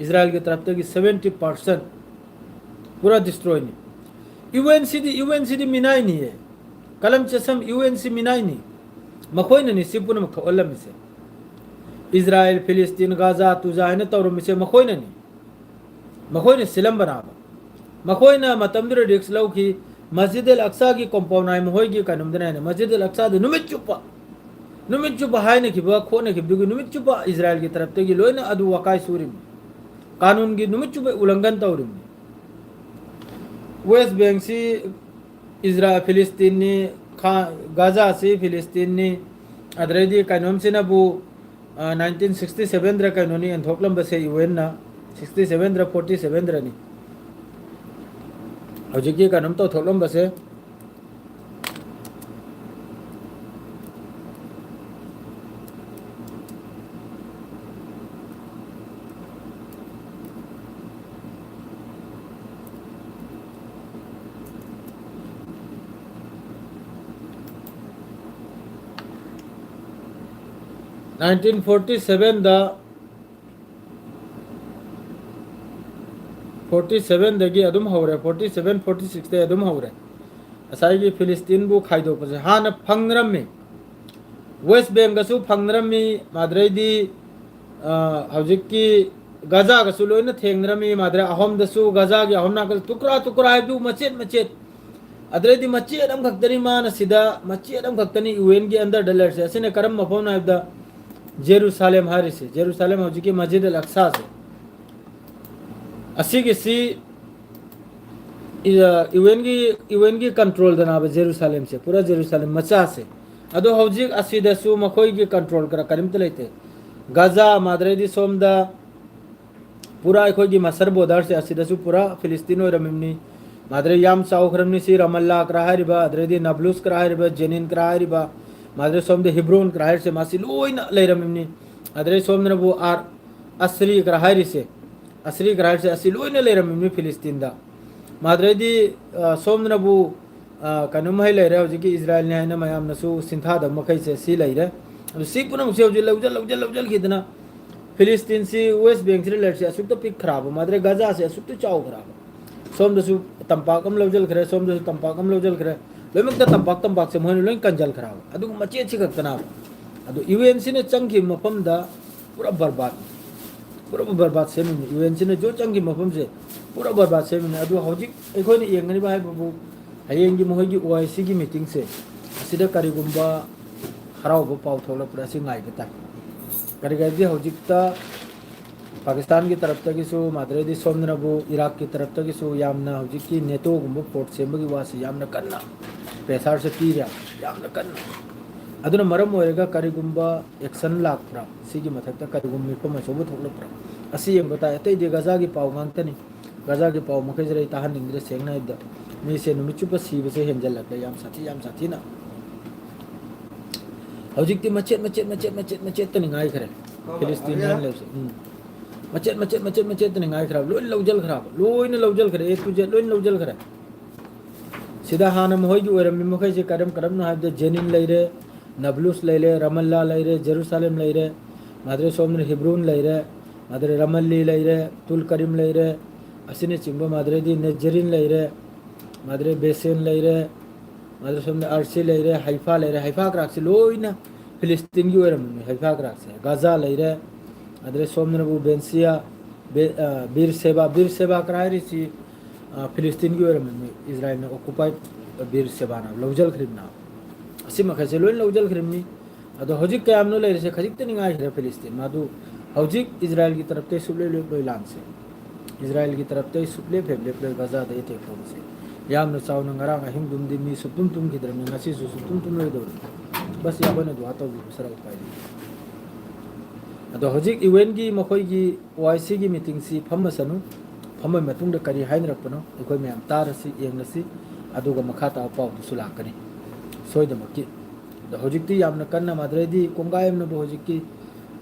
ꯏꯖꯔꯥꯏꯜꯒꯤ ꯇꯔꯞꯇꯒꯤ seventy percent ꯄꯨꯔꯥ destroy ꯅꯤ꯫ UN ꯁꯤꯗꯤ, UN ꯁꯤꯗꯤ ꯃꯤꯅꯥꯏꯅꯤꯌꯦ꯫ ꯀꯂꯝ ꯆꯦꯁꯝ, UN ꯁꯤ ꯃꯤꯅꯥꯏꯅꯤ꯫ ꯃꯈꯣꯏꯅꯅꯤ ꯁꯤ ꯄꯨꯝꯅꯃꯛ ꯊꯣꯛꯍꯜꯂꯝꯃꯤꯁꯦ꯫ ꯏꯖꯔꯥꯏꯜ, ꯐꯤꯂꯤꯁꯇꯤꯟ, ꯒꯥꯖꯥ, ꯇꯨꯖꯥ ꯍꯥꯏꯅ ꯇꯧꯔꯝꯃꯤꯁꯦ ꯃꯈꯣꯏꯅꯅꯤ꯫ ꯃꯈꯣꯏꯅ ꯁꯤꯜꯂꯝꯕꯅꯦꯕ꯫ ꯃꯈꯣꯏꯅ ꯃꯇꯝꯗꯨꯗ risk ꯂꯧꯈꯤ꯫ ꯃꯁꯖꯤꯗ ꯑꯜ ꯑꯛꯁꯥꯒꯤ compound ꯍꯥꯏ ꯃꯈꯣꯏꯒꯤ ꯀꯩꯅꯣꯝꯗꯅꯦ ꯍꯥꯏꯅ, ꯃꯁꯖꯤꯗ ꯑꯜ ꯑꯛꯁꯥꯗ ꯅꯨꯃꯤꯠ ꯆꯨꯞꯄ, ꯅꯨꯃꯤꯠ ꯆꯨꯞꯄ ꯍꯥꯏꯅꯈꯤꯕ ꯈꯣꯠꯅꯈꯤꯕꯗꯨꯒꯤ ꯅꯨꯃꯤꯠ ꯆꯨꯞꯄ ꯏꯖꯔꯥꯏꯜꯒꯤ ꯇꯔꯞꯇꯒꯤ ꯂꯣꯏꯅ ꯑꯗꯨ ꯋꯥꯀꯥꯏ ꯁꯨꯔꯤꯕꯅꯤ꯫ ꯀꯥꯅꯨꯟꯒꯤ ꯅꯨꯃꯤꯠ ꯆꯨꯞꯄ ꯎꯂꯪꯒꯟ ꯇꯧꯔꯤꯕꯅꯤ꯫ ꯋꯦꯁ ꯕꯦꯡꯁꯤ ꯏꯖꯔꯥ-, ꯐꯤꯂꯤꯁꯇꯤꯟꯅꯤ, ꯈꯥ-, ꯒꯥꯖꯥꯁꯤ ꯐꯤꯂꯤꯁꯇꯤꯟꯅꯤ, ꯑꯗꯩꯗꯤ ꯀꯩꯅꯣꯝꯁꯤꯅꯕꯨ, ꯑ, nineteen sixty seven ꯗ꯭ꯔ ꯀꯩꯅꯣꯅꯤ ꯌꯦꯟꯊꯣꯛꯂꯝꯕꯁꯦ, ꯌꯨ ꯑꯦꯟꯅ꯫ Sixty seven ꯗ꯭ꯔ forty seven ꯗ꯭ꯔꯅꯤ ꯍꯧꯖꯤꯛꯀꯤ ꯀꯩꯅꯣꯝ ꯇꯧꯊꯣꯛꯂꯝꯕꯁꯦ꯫ Nineteen forty seven ꯗ, forty seven ꯗꯒꯤ ꯑꯗꯨꯝ ꯍꯧꯔꯦ, forty seven, forty six ꯇꯩ ꯑꯗꯨꯝ ꯍꯧꯔꯦ꯫ ꯉꯁꯥꯏꯒꯤ ꯐꯤꯂꯤꯁꯇꯤꯟꯕꯨ ꯈꯥꯏꯗꯣꯛꯄꯁꯦ ꯍꯥꯟꯅ ꯐꯪꯅꯔꯝꯃꯤ, ꯋꯦꯁ ꯕꯦꯡꯒꯁꯨ ꯐꯪꯅꯔꯝꯃꯤ, ꯃꯥꯗ꯭ꯔꯩꯗꯤ, ꯑ, ꯍꯧꯖꯤꯛꯀꯤ ꯒꯖꯥꯒꯁꯨ ꯂꯣꯏꯅ ꯊꯦꯡꯅꯔꯝꯃꯤ, ꯃꯥꯗ꯭ꯔꯩ ꯑꯍꯣꯝꯗꯁꯨ, ꯒꯖꯥꯒꯤ ꯑꯍꯣꯝ ꯅꯥꯀꯟ ꯇꯨꯀ꯭ꯔꯥ ꯇꯨꯀ꯭ꯔꯥ ꯍꯥꯏꯕꯗꯨ ꯃꯆꯦꯠ ꯃꯆꯦꯠ꯫ ꯑꯗꯩꯗꯤ ꯃꯆꯦꯠ ꯑꯃꯈꯛꯇꯅꯤ ꯃꯥꯅ ꯁꯤꯗ, ꯃꯆꯦꯠ ꯑꯃꯈꯛꯇꯅꯤ ꯌꯨ ꯑꯦꯟꯒꯤ ꯑꯟꯗꯔꯗ ꯂꯩꯔꯤꯁꯦ꯫ ꯑꯁꯤꯅ ꯀꯔꯝꯕ ꯃꯐꯝꯅꯣ ꯍꯥꯏꯕꯗ, ꯖꯦꯔꯨꯁꯥꯂꯦꯝ ꯍꯥꯏꯔꯤꯁꯦ, ꯖꯦꯔꯨꯁꯥꯂꯦꯝ ꯍꯧꯖꯤꯛꯀꯤ ꯃꯁꯖꯤꯗ ꯑꯜ ꯑꯛꯁꯥꯁꯦ꯫ ꯑꯁꯤꯒꯤꯁꯤ, ꯏ-, ꯌꯨ ꯑꯦꯟꯒꯤ, ꯌꯨ ꯑꯦꯟꯒꯤ ꯀꯟꯇ꯭ꯔꯣꯜꯗꯅꯦꯕ ꯖꯦꯔꯨꯁꯥꯂꯦꯝꯁꯦ, ꯄꯨꯔꯥ ꯖꯦꯔꯨꯁꯥꯂꯦꯝ ꯃꯆꯥꯁꯦ꯫ ꯑꯗꯣ ꯍꯧꯖꯤꯛ ꯑꯁꯤꯗꯁꯨ ꯃꯈꯣꯏꯒꯤ ꯀꯟꯇ꯭ꯔꯣꯜ ꯀꯔ-, ꯀꯔꯤꯝꯇ ꯂꯩꯇꯦ꯫ ꯒꯖꯥ, ꯃꯥꯗ꯭ꯔꯩꯗꯤ ꯁꯣꯝꯗ ꯄꯨꯔꯥ ꯑꯩꯈꯣꯏꯒꯤ ꯃꯁꯔ ꯕꯣꯔꯗꯔꯁꯦ ꯑꯁꯤꯗꯁꯨ ꯄꯨꯔꯥ ꯐꯤꯂꯤꯁꯇꯤꯟ ꯑꯣꯏꯔꯝꯃꯤꯕꯅꯤ꯫ ꯃꯥꯗ꯭ꯔꯩ ꯌꯥꯝ ꯆꯥꯎꯈ꯭ꯔꯕꯅꯤ꯫ ꯁꯤ ꯔꯥꯃꯜꯂꯥ ꯀꯔꯥ ꯍꯥꯏꯔꯤꯕ, ꯑꯗꯩꯗꯤ ꯅꯥꯕ꯭ꯂꯨꯁ ꯀꯔꯥ ꯍꯥꯏꯔꯤꯕ, ꯖꯦꯅꯤꯟ ꯀꯔꯥ ꯍꯥꯏꯔꯤꯕ, ꯃꯥꯗ꯭ꯔꯩ ꯁꯣꯝꯗ ꯍꯤꯕ꯭ꯔꯣꯟ ꯀꯔꯥ ꯍꯥꯏꯔꯤꯁꯦ, ꯃꯁꯤ ꯂꯣꯏꯅ ꯂꯩꯔꯝꯃꯤꯕꯅꯤ꯫ ꯑꯗꯩ ꯁꯣꯝꯗꯅꯕꯨ ꯑꯥꯔ-, ꯑꯁꯔꯤ ꯀꯔꯥ ꯍꯥꯏꯔꯤꯁꯦ, ꯑꯁꯔꯤ ꯀꯔꯥ ꯍꯥꯏꯔꯤꯁꯦ, ꯑꯁꯤ ꯂꯣꯏꯅ ꯂꯩꯔꯝꯃꯤꯕꯅꯤ ꯐꯤꯂꯤꯁꯇꯤꯟꯗ꯫ ꯃꯥꯗ꯭ꯔꯩꯗꯤ, ꯑ, ꯁꯣꯝꯗꯅꯕꯨ, ꯑ, ꯀꯩꯅꯣꯝ ꯍꯩ ꯂꯩꯔꯦ, ꯍꯧꯖꯤꯛꯀꯤ ꯏꯖꯔꯥꯏꯜꯅꯤ ꯍꯥꯏꯅ ꯃꯌꯥꯝꯅꯁꯨ ꯁꯤꯟꯊꯥꯗꯕ ꯃꯈꯩꯁꯦ ꯁꯤ ꯂꯩꯔꯦ꯫ ꯑꯗꯨ ꯁꯤ ꯄꯨꯝꯅꯃꯛꯁꯦ ꯍꯧꯖꯤꯛ ꯂꯧꯖꯜ-, ꯂꯧꯖꯜ-, ꯂꯧꯖꯜꯈꯤꯗꯅ ꯐꯤꯂꯤꯁꯇꯤꯟꯁꯤ ꯋꯦꯁ ꯕꯦꯡꯁꯤꯗ ꯂꯩꯔꯤꯁꯦ ꯑꯁꯨꯛꯇ ꯄꯤꯛꯈ꯭ꯔꯕ, ꯃꯥꯗ꯭ꯔꯩ ꯒꯖꯥꯁꯦ ꯑꯁꯨꯛꯇ ꯆꯥꯎꯈ꯭ꯔꯕ꯫ ꯁꯣꯝꯗꯁꯨ ꯇꯝꯄꯥꯛ ꯑꯃ ꯂꯧꯖꯤꯟꯈ꯭ꯔꯦ, ꯁꯣꯝꯗꯁꯨ ꯇꯝꯄꯥꯛ ꯑꯃ ꯂꯧꯖꯤꯟꯈ꯭ꯔꯦ꯫ ꯂꯣꯏꯅꯃꯛꯇ ꯇꯝꯄꯥꯛ, ꯇꯝꯄꯥꯛꯁꯦ ꯃꯣꯏꯅ ꯂꯣꯏ ꯀꯟꯖꯜꯈ꯭ꯔꯕ꯫ ꯑꯗꯨꯒ ꯃꯆꯦꯠꯁꯤ ꯈꯛꯇꯅꯦꯕ꯫ ꯑꯗꯣ ꯌꯨ ꯑꯦꯟꯁꯤꯅ ꯆꯪꯈꯤꯕ ꯃꯐꯝꯗ ꯄꯨꯔꯥ ꯕꯔꯕꯥꯠ, ꯄꯨꯔꯥ ꯕꯔꯕꯥꯠ ꯁꯦꯝꯃꯤꯅꯤ꯫ ꯌꯨ ꯑꯦꯟꯁꯤꯅ ꯖꯣꯏ ꯆꯪꯈꯤꯕ ꯃꯐꯝꯁꯦ ꯄꯨꯔꯥ ꯕꯔꯕꯥꯠ ꯁꯦꯝꯃꯤꯅꯤ꯫ ꯑꯗꯣ ꯍꯧꯖꯤꯛ ꯑꯩꯈꯣꯏꯅ ꯌꯦꯡꯉꯤꯕ ꯍꯥꯏꯕꯕꯨ, ꯍꯌꯦꯡꯒꯤ ꯃꯈꯣꯏꯒꯤ ꯑꯣ ꯑꯥꯏ ꯁꯤꯒꯤ ꯃꯤꯇꯤꯡꯁꯦ, ꯑꯁꯤꯗ ꯀꯔꯤꯒꯨꯝꯕ ꯍꯔꯥꯎꯕ ꯄꯥꯎ ꯊꯣꯛꯂꯛꯄ꯭ꯔꯥ, ꯑꯁꯤ ꯉꯥꯏꯕ ꯇꯥꯏ꯫ ꯀꯔꯤꯒꯤꯗꯤ ꯍꯧꯖꯤꯛꯇ ꯄꯥꯀꯤꯁꯇꯥꯟꯒꯤ ꯇꯔꯞꯇꯒꯤꯁꯨ, ꯃꯥꯗ꯭ꯔꯦꯗꯤ ꯁꯣꯝꯗꯅꯕꯨ ꯏꯔꯥꯛꯀꯤ ꯇꯔꯞꯇꯒꯤꯁꯨ ꯌꯥꯝꯅ ꯍꯧꯖꯤꯛꯀꯤ ꯅꯦꯇꯣꯒꯨꯝꯕ ꯐꯣꯔꯠ ꯁꯦꯝꯕꯒꯤ ꯋꯥꯁꯤ ꯌꯥꯝꯅ ꯀꯟꯅ ꯄ꯭ꯔꯦꯁꯥꯔꯁꯦ ꯄꯤꯔꯦ, ꯌꯥꯝꯅ ꯀꯟꯅ꯫ ꯑꯗꯨꯅ ꯃꯔꯝ ꯑꯣꯏꯔꯒ ꯀꯔꯤꯒꯨꯝꯕ action ꯂꯥꯛꯄ꯭ꯔꯥ, ꯁꯤꯒꯤ ꯃꯊꯛꯇ ꯀꯔꯤꯒꯨꯝꯕ ꯃꯤꯐꯝ ꯑꯆꯧꯕ ꯊꯣꯛꯂꯛꯄ꯭ꯔꯥ, ꯑꯁꯤ ꯌꯦꯡꯕ ꯇꯥꯏ꯫ ꯑꯇꯩꯗꯤ ꯒꯖꯥꯒꯤ ꯄꯥꯎ ꯉꯥꯛꯇꯅꯤ꯫ ꯒꯖꯥꯒꯤ ꯄꯥꯎ ꯃꯈꯩꯁꯤꯗ ꯑꯩ ꯇꯥꯍꯟꯅꯤꯡꯗ꯭ꯔꯦ, ꯁꯦꯡꯅ ꯍꯥꯏꯕꯗ꯫ ꯃꯤꯁꯦ ꯅꯨꯃꯤꯠ ꯆꯨꯞꯄ ꯁꯤꯕꯁꯦ ꯍꯦꯟꯖꯜꯂꯛꯂꯦ, ꯌꯥꯝ ꯁꯥꯊꯤ, ꯌꯥꯝ ꯁꯥꯊꯤꯅ꯫ ꯍꯧꯖꯤꯛꯇꯤ ꯃꯆꯦꯠ ꯃꯆꯦꯠ ꯃꯆꯦꯠ ꯃꯆꯦꯠ ꯃꯆꯦꯠꯇꯅꯤ ꯉꯥꯏꯈ꯭ꯔꯦ꯫ ꯐꯤꯂꯤꯁꯇꯤꯟ ꯍꯥꯏꯅ ꯂꯩꯕꯁꯦ꯫ ꯎꯝ꯫ ꯃꯆꯦꯠ ꯃꯆꯦꯠ ꯃꯆꯦꯠ ꯃꯆꯦꯠꯇꯅꯤ ꯉꯥꯏꯈ꯭ꯔꯕ꯫ ꯂꯣꯏ ꯂꯧꯖꯜꯈ꯭ꯔꯕ꯫ ꯂꯣꯏꯅ ꯂꯧꯖꯜꯈ꯭ꯔꯦ꯫ A to Z ꯂꯣꯏ ꯂꯧꯖꯜꯈ꯭ꯔꯦ꯫ ꯁꯤꯗ ꯍꯥꯟꯅ ꯃꯈꯣꯏꯒꯤ ꯑꯣꯏꯔꯝꯃꯤ ꯃꯈꯩꯁꯦ ꯀꯔꯝ ꯀꯔꯝꯅꯣ ꯍꯥꯏꯕꯗ, ꯖꯦꯅꯤꯟ ꯂꯩꯔꯦ, ꯅꯕ꯭ꯂꯨꯁ ꯂꯩꯔꯦ, ꯔꯃꯜꯂꯥ ꯂꯩꯔꯦ, ꯖꯦꯔꯨꯁꯥꯂꯦꯝ ꯂꯩꯔꯦ, ꯃꯥꯗ꯭ꯔꯦ ꯁꯣꯝꯗꯅ ꯍꯤꯕ꯭ꯔꯣꯟ ꯂꯩꯔꯦ, ꯃꯥꯗ꯭ꯔꯦ ꯔꯃꯜꯂꯤ ꯂꯩꯔꯦ, ꯇꯨꯜ ꯀꯔꯤꯝ ꯂꯩꯔꯦ, ꯑꯁꯤꯅꯆꯤꯡꯕ ꯃꯥꯗ꯭ꯔꯦꯗꯤ ꯅꯦꯖꯔꯤꯟ ꯂꯩꯔꯦ, ꯃꯥꯗ꯭ꯔꯦ ꯕꯦꯁꯦꯟ ꯂꯩꯔꯦ, ꯃꯥꯗ꯭ꯔꯦ ꯁꯣꯝꯗ ꯑꯥꯔꯁꯤ ꯂꯩꯔꯦ, ꯍꯩꯐꯥ ꯂꯩꯔꯦ꯫ ꯍꯩꯐꯥ ꯀ꯭ꯔꯥꯛꯁꯦ ꯂꯣꯏꯅ ꯐꯤꯂꯤꯁꯇꯤꯟꯒꯤ ꯑꯣꯏꯔꯝꯃꯤ꯫ ꯍꯩꯐꯥ ꯀ꯭ꯔꯥꯛꯁꯦ ꯒꯥꯖꯥ ꯂꯩꯔꯦ, ꯑꯗꯨꯗꯩ ꯁꯣꯝꯗꯅꯕꯨ ꯕꯦꯟꯁꯤꯌꯥ, ꯕꯦ-, ꯑ, ꯕꯤꯔ ꯁꯦꯕꯥ꯫ ꯕꯤꯔ ꯁꯦꯕꯥ ꯀꯔꯥꯏ ꯍꯥꯏꯔꯤꯁꯤ, ꯑ, ꯐꯤꯂꯤꯁꯇꯤꯟꯒꯤ ꯑꯣꯏꯔꯝꯃꯤ꯫ ꯏꯖꯔꯥꯏꯜꯅ ꯑꯣꯀꯨꯄꯥꯏ ꯕꯤꯔ ꯁꯦꯕꯥꯅ ꯂꯧꯖꯈ꯭ꯔꯤꯕꯅ꯫ ꯑꯁꯤ ꯃꯈꯩꯁꯦ ꯂꯣꯏ ꯂꯧꯖꯈ꯭ꯔꯤꯕꯅꯤ꯫ ꯑꯗꯣ ꯍꯧꯖꯤꯛ ꯀꯌꯥꯝꯅꯣ ꯂꯩꯔꯤꯁꯦ? ꯈꯖꯤꯛꯇꯅꯤ ꯉꯥꯏꯈ꯭ꯔꯦ ꯐꯤꯂꯤꯁꯇꯤꯟ꯫ ꯃꯗꯨ ꯍꯧꯖꯤꯛ ꯏꯖꯔꯥꯏꯜꯒꯤ ꯇꯔꯞꯇꯩ ꯁꯨꯛꯂꯦꯞ ꯂꯦꯞꯂꯣꯏ ꯂꯥꯟꯁꯦ꯫ ꯏꯖꯔꯥꯏꯜꯒꯤ ꯇꯔꯞꯇꯩ ꯁꯨꯛꯂꯦꯞ ꯍꯦꯛ ꯂꯦꯞꯂꯣꯏ ꯒꯥꯖꯥꯗ ꯑꯦꯇꯦꯛ ꯇꯧꯕꯁꯦ꯫ ꯌꯥꯝꯅ ꯆꯥꯎꯅ ꯉꯔꯥꯡ ꯑꯍꯤꯡꯗꯨꯝꯗꯤ ꯃꯤ ꯁꯨꯛꯇꯨꯝ ꯇꯨꯝꯈꯤꯗ꯭ꯔꯕꯅꯤ, ꯉꯁꯤꯁꯨ ꯁꯨꯛꯇꯨꯝ ꯇꯨꯝꯂꯣꯏꯗꯧꯔꯤ꯫ ꯕꯁ ꯌꯥꯕꯅ ꯗꯨꯋꯥ ꯇꯧꯕꯤꯕ ꯁꯔꯥꯎ ꯄꯥꯏꯕꯤ꯫ ꯑꯗꯣ ꯍꯧꯖꯤꯛ ꯌꯨ ꯑꯦꯟꯒꯤ ꯃꯈꯣꯏꯒꯤ ꯑꯣ ꯑꯥꯏ ꯁꯤꯒꯤ ꯃꯤꯇꯤꯡꯁꯤ ꯐꯝꯃꯁꯅꯨ꯫ ꯐꯝꯃ ꯃꯇꯨꯡꯗ ꯀꯔꯤ ꯍꯥꯏꯅꯔꯛꯄꯅꯣ ꯑꯩꯈꯣꯏ ꯃꯌꯥꯝ ꯇꯥꯔꯁꯤ, ꯌꯦꯡꯂꯁꯤ꯫ ꯑꯗꯨꯒ ꯃꯈꯥ ꯇꯥꯕ ꯄꯥꯎꯗꯨꯁꯨ ꯂꯥꯛꯀꯅꯤ ꯁꯣꯏꯗꯃꯛꯀꯤ꯫ ꯑꯗꯣ ꯍꯧꯖꯤꯛꯇꯤ ꯌꯥꯝꯅ ꯀꯟꯅ ꯃꯥꯗ꯭ꯔꯦꯗꯤ ꯀꯣꯡꯒꯥꯏ ꯑꯃꯅꯕꯨ ꯍꯧꯖꯤꯛꯀꯤ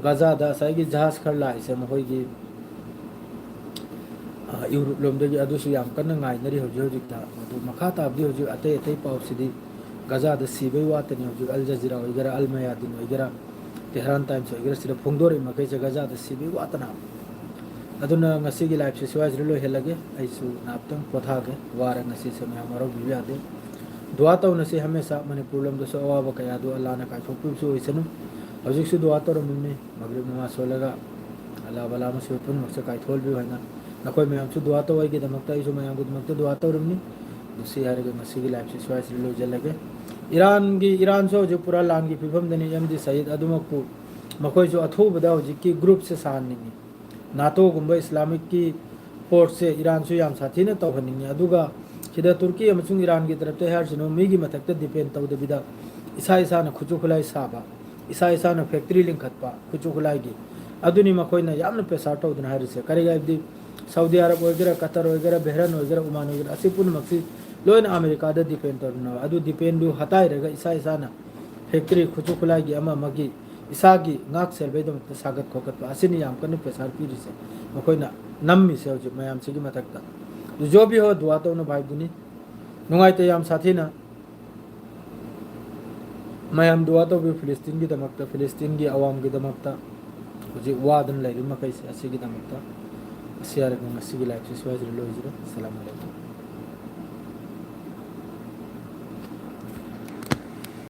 ꯒꯥꯖꯥꯗ ꯉꯁꯥꯏꯒꯤ ꯖꯍꯥꯖ ꯈꯔ ꯂꯥꯛꯏꯁꯦ ꯃꯈꯣꯏꯒꯤ, ꯑ, ꯌꯨꯔꯨꯞ ꯂꯣꯝꯗꯒꯤ, ꯑꯗꯨꯁꯨ ꯌꯥꯝ ꯀꯟꯅ ꯉꯥꯏꯅꯔꯤ ꯍꯧꯖꯤꯛ ꯍꯧꯖꯤꯛꯇ꯫ ꯑꯗꯨ ꯃꯈꯥ ꯇꯥꯕꯗꯤ ꯍꯧꯖꯤꯛ ꯑꯇꯩ ꯑꯇꯩ ꯄꯥꯎꯁꯤꯗꯤ ꯒꯥꯖꯥꯗ ꯁꯤꯕꯩ ꯋꯥꯇꯅꯤ꯫ ꯍꯧꯖꯤꯛ ꯑꯜ ꯖꯖꯤꯔꯥ ꯑꯣꯏꯒꯦꯔꯥ, ꯑꯜ ꯃꯌꯥꯗꯤꯟ ꯑꯣꯏꯒꯦꯔꯥ, ꯇꯦꯍꯔꯥꯟ ꯇꯥꯏꯝꯁ ꯑꯣꯏꯒꯦꯔꯥ, ꯁꯤꯗ ꯐꯣꯡꯗꯣꯔꯛꯏ ꯃꯈꯩꯁꯦ ꯒꯥꯖꯥꯗ ꯁꯤꯕꯩ ꯋꯥꯇꯅ꯫ ꯑꯗꯨꯅ ꯉꯁꯤꯒꯤ ꯂꯥꯏꯐꯁꯦ ꯁ꯭ꯋꯥꯏꯁꯤꯗ ꯂꯣꯏꯍꯜꯂꯒꯦ꯫ ꯑꯩꯁꯨ ꯉꯥꯏꯍꯥꯛꯇꯪ ꯄꯣꯊꯥꯒꯦ, ꯋꯥꯔꯦ ꯉꯁꯤꯁꯦ, ꯃꯌꯥꯝ ꯋꯥꯔꯧꯕꯤꯕ ꯌꯥꯗꯦ꯫ ꯗꯨꯋꯥ ꯇꯧꯅꯁꯤ ꯍꯃꯦꯁꯥ꯫ ꯃꯅꯤꯄꯨꯔ ꯂꯣꯝꯗꯁꯨ ꯑꯋꯥꯕ ꯀꯌꯥꯗꯨ ꯑꯜꯂꯥꯅ ꯀꯥꯏꯊꯣꯛꯄꯤꯕꯁꯨ ꯑꯣꯏꯁꯅꯨ꯫ ꯍꯧꯖꯤꯛꯁꯨ ꯗꯨꯋꯥ ꯇꯧꯔꯝꯃꯤꯕꯅꯤ, ꯃꯒ꯭ꯔꯤꯕ ꯅꯃꯥꯖ ꯁꯣꯜꯂꯒ ꯑꯜꯂꯥ ꯕꯂꯥ ꯃꯁꯤꯕ ꯄꯨꯝꯅꯃꯛꯁꯦ ꯀꯥꯏꯊꯣꯛꯍꯟꯕꯤꯌꯨ ꯍꯥꯏꯅ꯫ ꯅꯈꯣꯏ ꯃꯌꯥꯝꯁꯨ ꯗꯨꯋꯥ ꯇꯧ ꯑꯩꯒꯤꯗꯃꯛꯇ, ꯑꯩꯁꯨ ꯃꯌꯥꯝꯒꯤꯗꯃꯛꯇ ꯗꯨꯋꯥ ꯇꯧꯔꯝꯅꯤ꯫ ꯑꯗꯨ ꯁꯤ ꯍꯥꯏꯔꯒ ꯉꯁꯤꯒꯤ ꯂꯥꯏꯐꯁꯤ ꯁ꯭ꯋꯥꯏꯁꯤꯗ ꯂꯣꯏꯁꯤꯜꯂꯒꯦ꯫ ꯏꯔꯥꯟꯒꯤ, ꯏꯔꯥꯟꯁꯨ ꯍꯧꯖꯤꯛ ꯄꯨꯔꯥ ꯂꯥꯟꯒꯤ ꯐꯤꯕꯝꯗꯅꯤ꯫ ꯑꯦꯝ ꯗꯤ ꯁꯌꯤꯗ ꯑꯗꯨꯃꯛꯄꯨ ꯃꯈꯣꯏꯁꯨ ꯑꯊꯨꯕꯗ ꯍꯧꯖꯤꯛꯀꯤ ꯒ꯭ꯔꯨꯞꯁꯦ ꯁꯥꯍꯟꯅꯤꯡꯉꯤ꯫ ꯅꯥꯇꯣꯒꯨꯝꯕ ꯏꯁꯂꯥꯃꯤꯛꯀꯤ ꯐꯣꯔꯁꯁꯦ ꯏꯔꯥꯟꯁꯨ ꯌꯥꯝ ꯁꯥꯊꯤꯅ ꯇꯧꯍꯟꯅꯤꯡꯉꯤ꯫ ꯑꯗꯨꯒ ꯁꯤꯗ ꯇꯨꯔꯀꯤ ꯑꯃꯁꯨꯡ ꯏꯔꯥꯟꯒꯤ ꯇꯔꯞꯇ ꯍꯥꯏꯔꯁꯤꯅ ꯃꯤꯒꯤ ꯃꯊꯛꯇ ꯗꯤꯄꯦꯟ ꯇꯧꯗꯕꯤꯗ ꯏꯁꯥ ꯏꯁꯥꯅ ꯈꯨꯠꯁꯨ ꯈꯨꯠꯂꯥꯏ ꯁꯥꯕ, ꯏꯁꯥ ꯏꯁꯥꯅ ꯐꯦꯛꯇ꯭ꯔꯤ ꯂꯤꯡꯈꯠꯄ, ꯈꯨꯠꯁꯨ ꯈꯨꯠꯂꯥꯏꯒꯤ, ꯑꯗꯨꯅꯤ ꯃꯈꯣꯏꯅ ꯌꯥꯝꯅ ꯄ꯭ꯔꯦꯁꯥꯔ ꯇꯧꯗꯅ ꯍꯥꯏꯔꯤꯁꯦ꯫ ꯀꯔꯤꯒꯤ ꯍꯥꯏꯕꯗꯤ ꯁꯥꯎꯗꯤ ꯑꯔꯕ ꯑꯣꯏꯒꯦꯔꯥ, ꯀꯇꯔ ꯑꯣꯏꯒꯦꯔꯥ, ꯕꯦꯍꯔꯟ ꯑꯣꯏꯒꯦꯔꯥ, ꯎꯃꯥꯟ ꯑꯣꯏꯒꯦꯔꯥ, ꯑꯁꯤ ꯄꯨꯝꯅꯃꯛꯁꯤ ꯂꯣꯏꯅ ꯑꯃꯦꯔꯤꯀꯥꯗ ꯗꯤꯄꯦꯟ ꯇꯧꯔꯤꯅꯦꯕ꯫ ꯑꯗꯨ ꯗꯤꯄꯦꯟꯗꯨ ꯍꯇꯥꯏꯔꯒ ꯏꯁꯥ ꯏꯁꯥꯅ ꯐꯦꯛꯇ꯭ꯔꯤ, ꯈꯨꯠꯁꯨ ꯈꯨꯠꯂꯥꯏꯒꯤ ꯑꯃ ꯑꯃꯒꯤ ꯏꯁꯥꯒꯤ ꯉꯥꯛ ꯁꯦꯜꯕꯩꯗꯃꯛꯇ ꯁꯥꯒꯠ ꯈꯣꯀꯠꯄ ꯑꯁꯤꯅꯤ ꯌꯥꯝ ꯀꯟꯅ ꯄ꯭ꯔꯦꯁꯥꯔ ꯄꯤꯔꯤꯁꯦ, ꯃꯈꯣꯏꯅ ꯅꯝꯃꯤꯁꯦ ꯍꯧꯖꯤꯛ ꯃꯌꯥꯝꯁꯤꯒꯤ ꯃꯊꯛꯇ꯫ ꯑꯗꯨ ꯖꯣ ꯕꯤ ꯍꯣ ꯗꯨꯋꯥ ꯇꯧꯅꯕ ꯍꯥꯏꯕꯗꯨꯅꯤ꯫ ꯅꯨꯡꯉꯥꯏꯇꯦ ꯌꯥꯝ ꯁꯥꯊꯤꯅ꯫ ꯃꯌꯥꯝ ꯗꯨꯋꯥ ꯇꯧꯕꯤꯌꯨ ꯐꯤꯂꯤꯁꯇꯤꯟꯒꯤꯗꯃꯛꯇ, ꯐꯤꯂꯤꯁꯇꯤꯟꯒꯤ ꯑꯋꯥꯝꯒꯤꯗꯃꯛꯇ, ꯍꯧꯖꯤꯛ ꯋꯥꯗꯅ ꯂꯩꯔꯤꯕ ꯃꯈꯩꯁꯦ ꯑꯁꯤꯒꯤꯗꯃꯛꯇ꯫ ꯑꯁꯤ ꯍꯥꯏꯔꯒ ꯉꯁꯤꯒꯤ ꯂꯥꯏꯐꯁꯤ ꯁ꯭ꯋꯥꯏꯁꯤꯗ ꯂꯣꯏꯖꯔꯦ꯫ ꯑꯁꯂꯥꯃꯨ ꯑꯂꯥꯏꯀꯨꯝ꯫